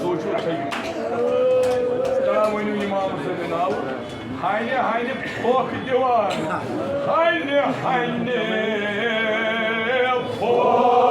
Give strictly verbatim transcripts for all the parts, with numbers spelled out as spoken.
سوچو تھٲیِو۔ ترٛاو ؤنِو اِمام حُسین ناو۔ ہَنہِ ہَنہِ پھۄکھ دِوان۔ ہَنہِ ہَنہِ پھۄکھ۔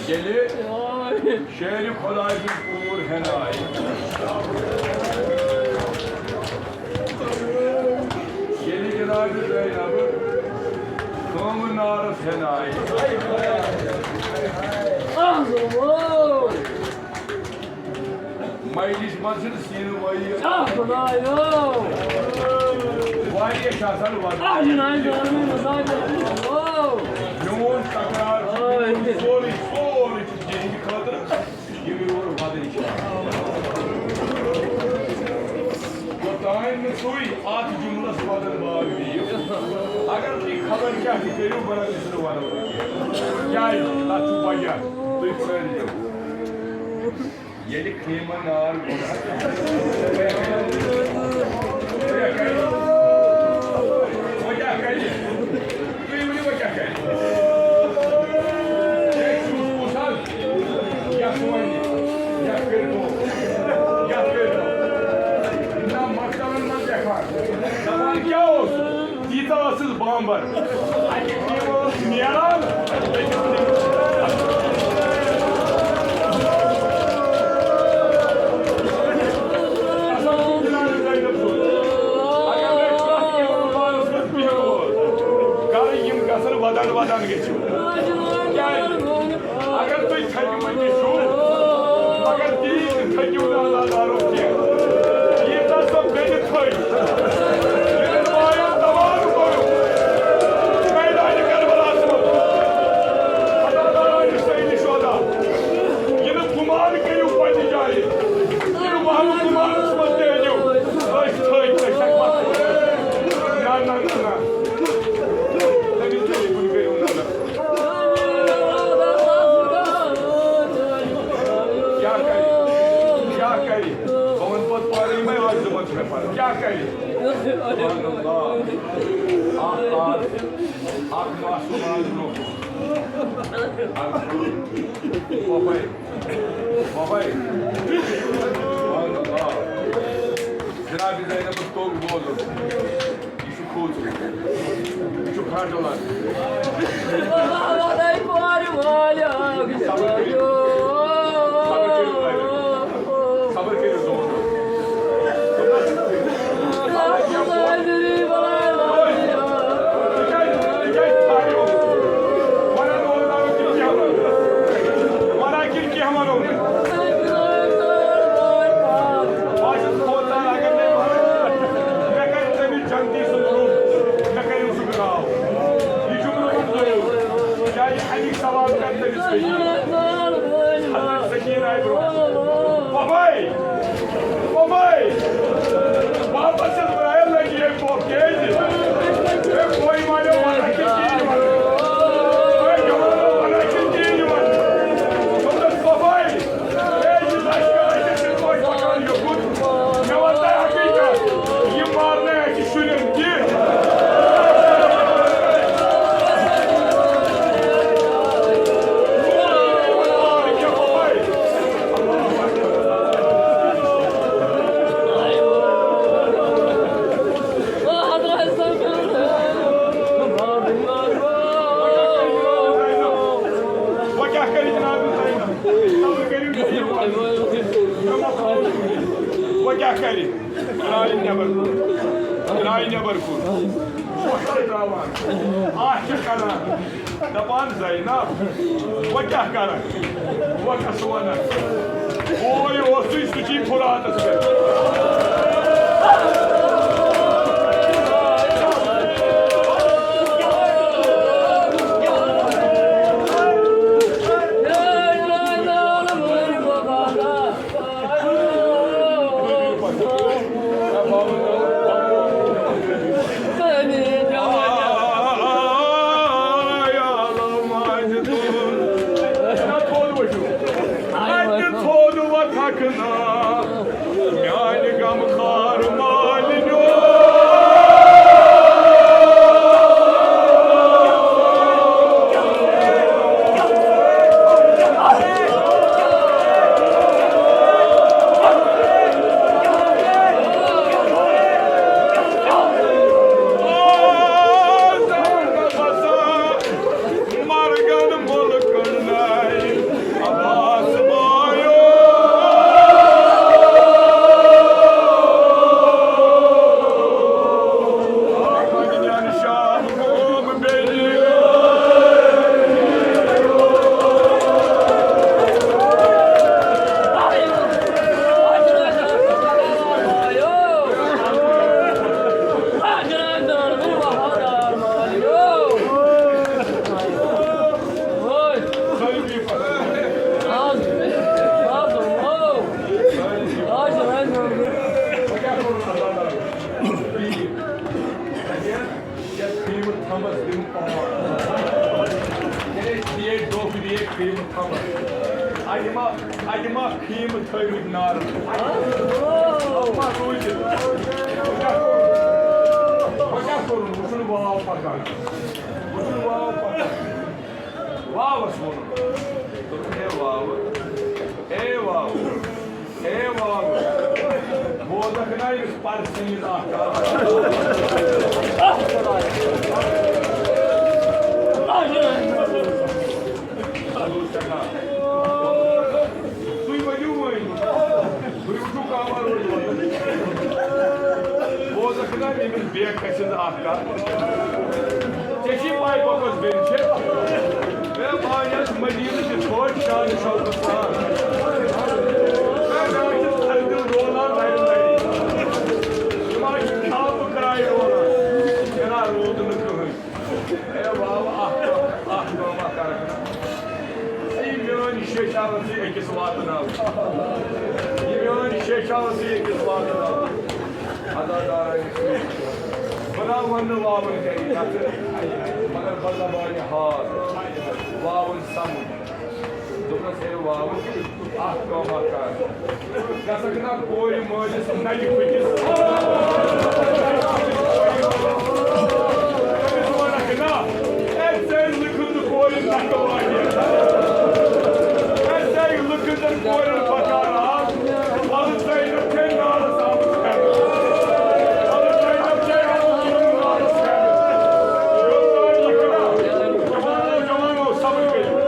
ییٚلہِ شیرِ خۄداے سٕنٛز کوٗر ہٮ۪نہٕ آیہِ، ییٚلہِ جناب زینب کٲمہٕ نارس ہٮ۪نہٕ آیہِ، مجلس منٛز چھِنہٕ سیٖنہٕ وٲیِتھ۔ واریاہ چھِ آسان وَدُن۔ میون تکرار چھُ، سورُے، سورُے چھُ تِہِنٛدِ خٲطرٕ۔ یِم یور وَدٕنۍ چھِ آسان۔ یوٚتام نہٕ تُہۍ اَتھ جُملَس وَدَن باو دِیِو، اگر تُہۍ خبر کیٛاہ تہِ کٔرِو، بہٕ نہ چھُس نہٕ وَنان کینٛہہ۔ کیٛازِ؟ تَتھ چھُ وجہ۔ تُہۍ پرٛٲرۍزیو۔ ییٚلہِ خیمہ نار گوٚو، وۄنۍ کیٛاہ کرِ؟ وۄنۍ کیٛاہ کرِ؟ تُہۍ ؤنِو، وۄنۍ کیٛاہ کرِ؟ ہے، چھُس کُس حظ؟ یَتھ وَنہِ، یَتھ کٔرۍتو، یَتھ کٔرۍتو۔ نہ، مکتبن منٛز لیکھان۔ دَپان کیٛاہ اوس؟ تیٖژاہ ٲسٕس بامبر۔ اَکہِ ٹیٖمہٕ اوس نیران، بیٚیہِ ٹیٖمہٕ اوس اصل پٲٹھۍ گِنٛدان زینب سُنٛد۔ اگر نہٕ پرٛٮ۪تھ کینٛہہ بارس منٛز بِہِتھ اوس، گرٕ یِم گژھن ودان ودان گٔژھِو۔ کیٛازِ؟ اگر تُہۍ تھٔکِو تہِ چھِو، مگر تیٖتۍ تہِ تھٔکِو نہٕ عزادارو کینٛہہ۔ ییٖژاہ سۄ بیٚنہِ تھٔج، ییٚمِس مایَن تمام کوٚرُکھ میدانِ کربلاہَس منٛز۔ عزادارانہِ سید شہدا، یہِ نہٕ گُمان کٔرِو پننہِ جایہِ، یہِ نہٕ وہمہٕ گُمانَس منٛز تہِ أنِو۔ أسۍ تھٔکۍ، أسۍ ہٮ۪کہٕ پتہٕ۔ نہ، نہ، نہ، نہ۔ تٔمِس ذٔریعہٕ کُنہِ کٔرِو نظر۔ کیٛاہ کرِ؟ کیٛاہ کرِ؟ بہٕ وَنہٕ پَتہٕ پانَے یِمَے آز زٕ مَتھ مےٚ پَتہٕ۔ کیٛاہ کرِ؟ سبحان اللہ۔ اَکھ آز، اَکھ معصوم آز برٛونٛہہ کُن۔ اَکھ برٛونٛہہ۔ پَپٲرۍ۔ پَپٲرۍ۔ سبحان اللہ۔ جناب زینبَس توٚگ بوزُن۔ یہِ چھُ کھوژُن۔ یہِ چھُ کھنٛڈ تُلان۔ صبر کٔرِو، صبر کٔرِو، صبر کٔرِو، دوست۔ تِکیٛازِ، تِکیٛازِ ٹھہرِو۔ وَنان اوس، وَنان کِنہٕ کینٛہہ وَنو؟ وَنان کِنہٕ کینٛہہ وَنو نہٕ؟ بہٕ چھُس کھوژان، اگر مےٚ وَنو، مےٚ کَرِ تٔمِس جنتی سُنٛد روٚف، مےٚ کَرِ سُہ گراو۔ یہِ جملہٕ وَن ضروٗر، کیٛازِ اَمِکۍ سوال کَرِ تٔمِس سٔچیٖن۔ حضرت سٔچیٖن آیہِ برٛونٛہہ۔ پَپٲرۍ، پَپٲرۍ۔ واپس چھَس بہٕ آیَس لَگہِ یہِ پۄپھ کیٛازِ؟ ہے، کویہِ والٮ۪و وَنان کِنہٕ کِہیٖنۍ وَنان؟ ہے، جوانو وَنان کِنہٕ کِہیٖنۍ وَنان؟ دوٚپمَس، پَپٲرۍ۔ ہے، یہِ لَشکر آسہِ تِتھ پٲٹھۍ پَکان یوٚکُن۔ مےٚ وَن تۄہہِ حقیٖقت، یہِ مارنہٕ اَسہِ شُرٮ۪ن کینٛہہ۔ وۄنۍ کیٛاہ کَرِ جناب؟ وۄنۍ کیٛاہ کَرِ؟ درٛاے نٮ۪بر کُن۔ درٛاے نٮ۪بر کُن۔ وۄٹھ ترٛاوان۔ آہ چھِ کَران۔ دَپان، زینب، وۄنۍ کیٛاہ کَرَکھ؟ وۄنۍ کَس وَنَکھ؟ بوے اوسُے، سُہ چھُے فراتَس پٮ۪ٹھ۔ ژھوٚد وۄتھکھ نا میانہِ غمخار مالِنیو۔ مرگن ملکن ناے عباس بایو۔ شام گوم بیٚیہِ۔ اَتہِ ما، اَتہِ ما فیٖمہٕ تھٲوِتھ نارٕ؟ اَتھ ما روٗزِتھ؟ وۄنۍ کیٛاہ کوٚرُن؟ وۄنۍ کیٛاہ کوٚرُن؟ وۄنۍ چھُنہٕ واو پَکان۔ وۄنۍ چھُنہٕ واو پَکان۔ واوَس ووٚنُن۔ دوٚپُن، "ہے واوٕ، ہے واوٕ، ہے واوٕ۔" بوزکھ نا یُس پَرٕ ژھٕنِتھ اَکھ کَتھ۔ تُہۍ ؤنِو وۄنۍ۔ تُہۍ وٕچھِو کَمَر روزِ وۄنۍ۔ بوزکھ نا ییٚمِس بیکھ کَتھِ ہٕنٛز اَکھ کَتھ۔ ژےٚ چھِی پَے بہٕ کۄس بیٚنہِ چھِ؟ ہے، بہٕ آیس مدیٖنہٕ کِتھ پٲٹھۍ شانہٕ شوکہٕ سان۔ ہے، مےٚ حظ چھِ سردی رولان لَرِ لَرِ۔ یِم حظ چھِ تھپہٕ کرٛایہِ رولان۔ مےٚ نہ روٗد نہٕ کٕہٕنۍ۔ ہے واو، اکھ کٲم، اکھ کٲم اکھ کرکھ نا۔ ہے، یہِ میٲنۍ شیٚچھ آو ژٕ أکِس واتناو۔ یہِ میٲنۍ شیٚچھ آو ژٕ أکِس واتناو۔ عزادارن سۭتۍ۔ بہٕ نہ وَنہٕ نہٕ واوُن کَرِ کَتھٕ، مگر بہٕ زبانہِ حال واوُن سَمُن۔ دوٚپنَس، ہے واوُن، اَکھ کٲم اَکھ کَر۔ گژھکھ نا کورِ مٲلِس نَیہِ پھٕٹِس۔ تٔمِس وَنکھ نا، ہے ژےٚ لُکھ نہٕ کورِ نَکھٕ واریاہ۔ ہے ژےٚ لُکھ نہٕ کورٮ۪ن پَکان آز۔ وَلہٕ ژَے نہٕ ژےٚ نارَس آمُت کَرنہٕ۔ وَلہٕ ژَے نہٕ ژےٚ آمُت یِمَن نارَس کَرنہٕ۔ یوٚت تام یہِ کَران، جوانو، جوانو، صبر کٔرِو۔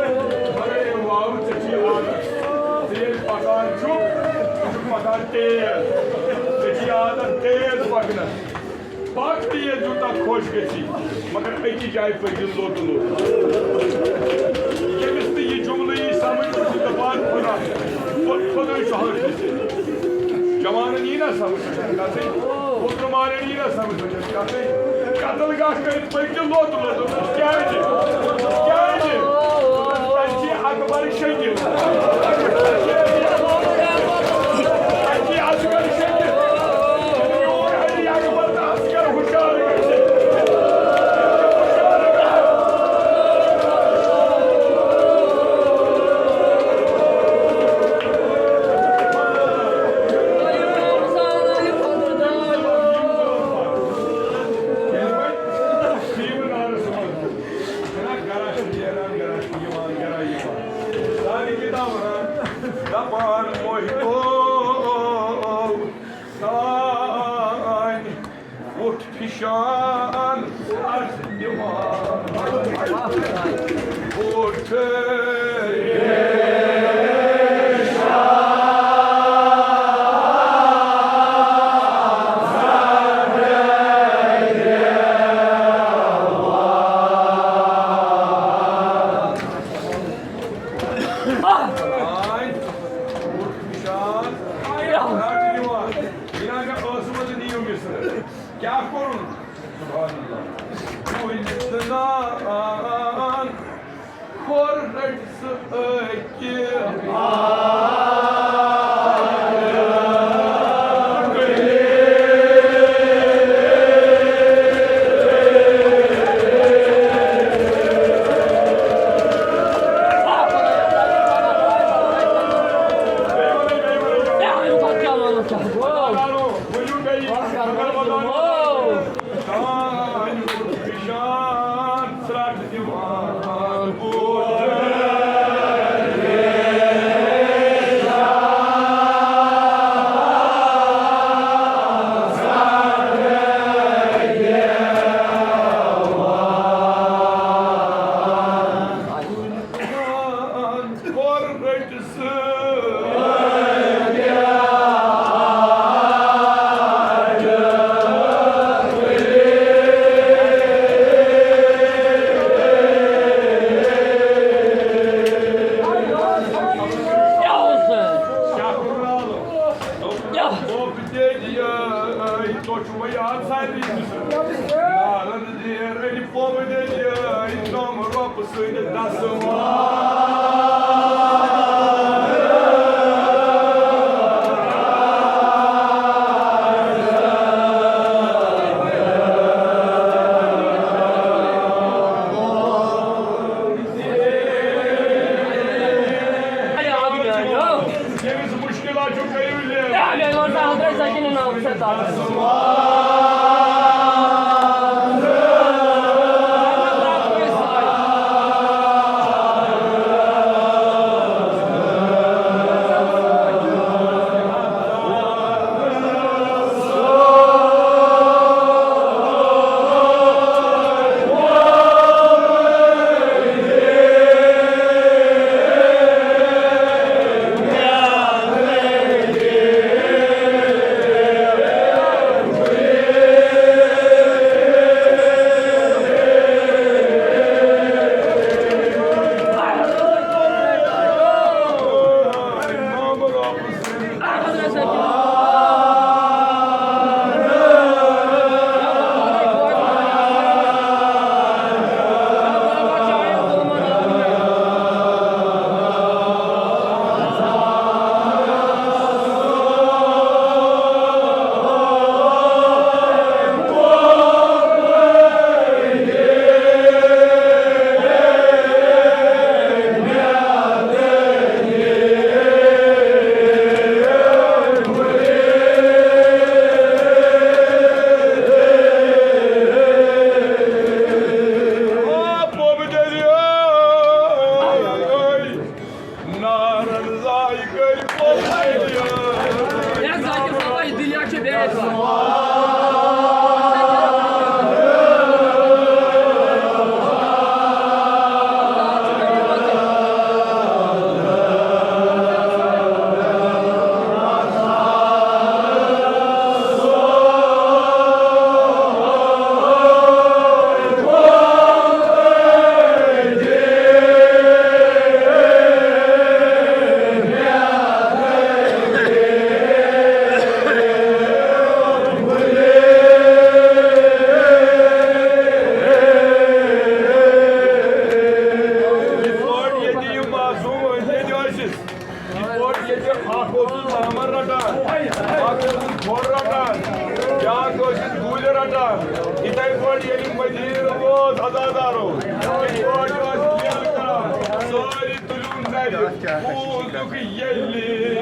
مگر اے واوٕ، ژےٚ چھُے عادت۔ ژٕ ییٚلہِ پَکان چھُکھ، ژٕ چھُکھ پَکان تیز۔ ژےٚ چھُے عادت تیز پَکنَس۔ پَکھ تیز یوٗتاہ خۄش گژھی، مگر أکِس جایہِ پٔکِو لوٚت لوٚت۔ ییٚمِس نہٕ یہِ جملہٕ یی سمجھ، سُہ چھُ دَپان، خۄدا، خۄ-، خۄداے چھُ ہر کٲنٛسہِ۔ جوانن یی نہ سمجھ، سُہ چھُنہٕ کَتھٕے۔ مسلمانن یی نہ سمجھ، سُہ چھُنہٕ کَتھٕے۔ قتل گاہ کٔرِتھ پٔکِو لوٚت لوٚت۔ کیٛازِ؟ کیٛازِ؟ تَتہِ چھِ اکبر شٔنگِتھ۔ تَتہِ چھِ اصغر شٔنگِتھ۔ یور علی اکبر تہٕ اصغر ہُشار گٔژھِتھ۔ چھِنہ گرا چھِ نیران، گرا چھِ یِوان، گرا یِوان۔ سارے کِتاب وَنان، دَپان موہِتو سانہِ وُٹھ فِشان اَتھ دِوان۔ وُٹھ کیٛاہ کوٚرُن؟ سبحان اللہ۔ کُنہِ زنان کھۄر رٔٹۍ ژٕ أکہِ ییٚتہِ یٲے، تۄہہِ چھُ وۄنۍ یاد سارنٕے۔ نارن دیر أنۍ پوٚم دٔدۍ یٲے، تِم رۄپہٕ سٕنٛدِ دسہٕ ییٚمِس مُشکِلات چھُ کٔرِو لیکھ۔ نارن زاے کٔرۍ پوٚز۔ یا ذاکر صٲبا، یہِ دِل یا چھُ بیٚیہِ۔ یِتھ پٲٹھۍ ییٚتہِ یِم معصوم ٲسۍ، ییٚتہِ ٲسِس، یِتھ پٲٹھۍ ییٚتہِ اکھ اوسُس ژامَن رَٹان، اکھ اوسُس کھۄر رَٹان، بیٛاکھ ٲسِس گوٗلۍ رَٹان، یِتھَے پٲٹھۍ ییٚلہِ مدیٖنہٕ ووت عزادارو، یِتھ پٲٹھۍ ٲسۍ ییٚلہِ کران، سٲری تُلِو نَرِ، بوٗزُکھ ییٚلہِ۔